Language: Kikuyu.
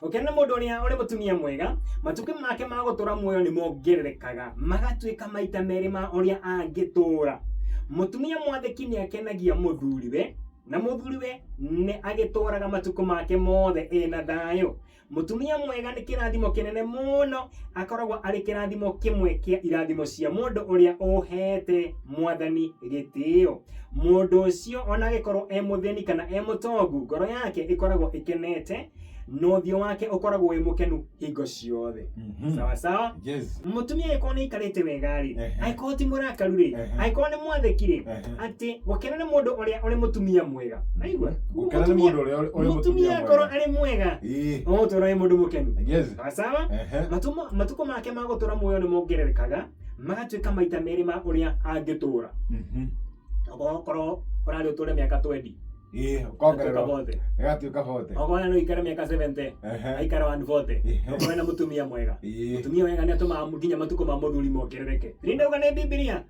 Gũkena nĩ mũndũ ũrĩa ũrĩ mũtumia mwega, matukũ make ma gũtũũra muoyo nĩ mongererekaga, magatuĩka maita merĩ ma ũrĩa angĩtũũra. Mũtumia mwathĩki nĩ akenagia mũthuriwe, na mũthuriwe nĩ agĩtũũraga matukũ make mothe ena thayũ. Mũtumia mwega nĩ kĩrathimo kĩnene mũno, akoragwo arĩ kĩrathimo kĩmwe kĩa irathimo cia mũndũ ũrĩa ũhete mwathani gĩtĩo. Mũndũ ũcio ona agĩkorwo e mũthĩni kana e mũtongu, ngoro yake ĩkoragwo ĩkenete na ũthiũ wake ũkoragwo wĩ mũkenu hingo ciothe. Sawa sawa. Mũtumia angĩkorwo nĩ aikarĩte wega rĩ, angĩkorwo ti mũrakaru rĩ, angĩkorwo nĩ mwathĩki rĩ, atĩ gũkena nĩ mũndũ ũrĩa ũrĩ mũtumia mwega. Naigua? Gũkena nĩ mũndũ ũrĩa ũrĩ Mũtumia mũtumia akorwo mwega. arĩ mwega, ũgũtũra wĩ mũndũ mũkenu. Sawa sawa. Matukũ make ma gũtũra muoyo nĩ mongererekaga, magatuĩka maita merĩ ma ũrĩa angĩtũra. Okorwo ũrarĩ ũtũre mĩaka 20, Ĩĩ, atuĩka ũkongererwo 40. ĩgatuĩka 40. Okorwo no ũikare mĩaka 70, aikare 140. Okorwo ena mũtumia mwega. Mũtumia mwega nĩ atũmaga nginya matukũ ma mũthuri mongerereke. Nĩ ndauga nĩ Bibilia.